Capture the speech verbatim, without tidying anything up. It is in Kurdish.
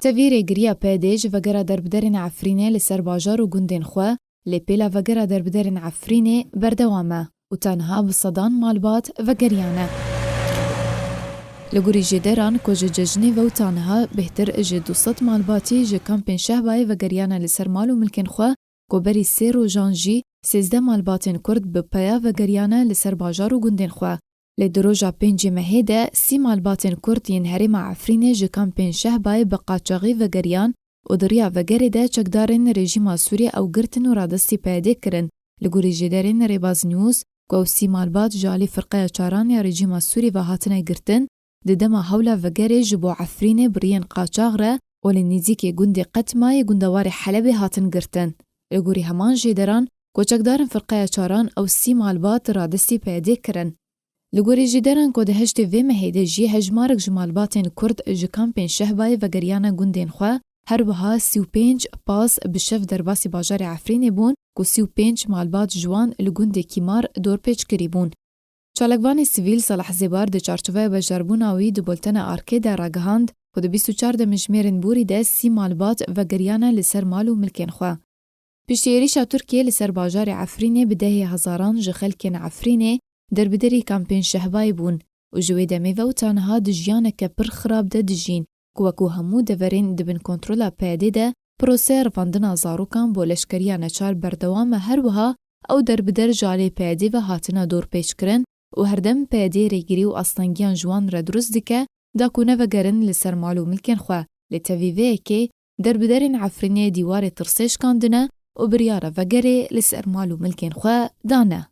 Tevî rêgiriya P Y D'ê ji vegera derbiderên Efrînê li ser bajar û gundên xwe, lê pêla vegera derbiderên Efrînê berdewam e û ta niha bi sedan malbat vegeriyane. Li gorî jêderan ku ji cejnê ve û ta niha bêhtir ji du sed malbatî ji kampên Şehbayê vegeriyane li ser mal û milkên xwe, ku berî sê rojan jî sêzdeh malbatên Kurd bi peya vegeriyane li ser bajar û gundên xwe. Lê di roja pêncê mehê de sî malbatên Kurd yên herêma Efrînê ji kampên Şehbayê bi qaçaxî vegeriyan û di riya vegerê de çekdarên rejîma Sûriyê ew girtin û radestî P Y D'ê kirin. Li gorî jêderên Rêbaz News, ku ew sî malbat ji alî firqeya çaran ya rejîma Sûriyê ve hatine girtin, di dema hewla vegerê ji bo Efrînê bi riyên qaçax re û li nêzîkê gundê Qetmayê gundewarê Helebê hatin girtin. Li gorî heman jêderan, ku çekdarên firqeya çaran ew sî malbat radestî P Y D'ê kirin. Li gorî jêderan ku di heştê vê mehê de jî hejmarek ji malbatên Kurd ji kampên Şehbayê vegeriyane gundên xwe, her wiha sî û pênc pas bi şev derbasî bajarê Efrînê bûn ku sî û pênc malbat ji wan li gundê Kîmar dorpêç kirî bûn. Çalakvanê sivîl Salah Zêbar di çarçoveya beşdarbûna wî di Boltena Arkê de ragihand ku di bîst û çar demjimêrên borî de sî malbat vegeriyane li ser mal û milkên xwe. Piştî êrîşa Tirkiyê li ser bajarê Efrînê bi dehê hezaran ji xelkên Efrînê derbiderî kampên Şehbayê bûn û ji wê demê ve û ta niha di jiyaneke pir xirab de dijîn ku wekû hemû deverên di bin kontrola P Y D'ê de proseya revandina zarokan bo leşkeriya neçar berdewam e, her wiha ew derbider ji alî P Y D'ê ve hatine dorpêçkirin û herdem P Y D rêgirî û astengiyan ji wan re dirust dike, da ku nevegerin li ser mal û milkên xwe. Lê tevî vê yekê, derbiderên Efrînê dîwarê tirsê şikandine û biryara vegerê li ser mal û milkên xwe dane.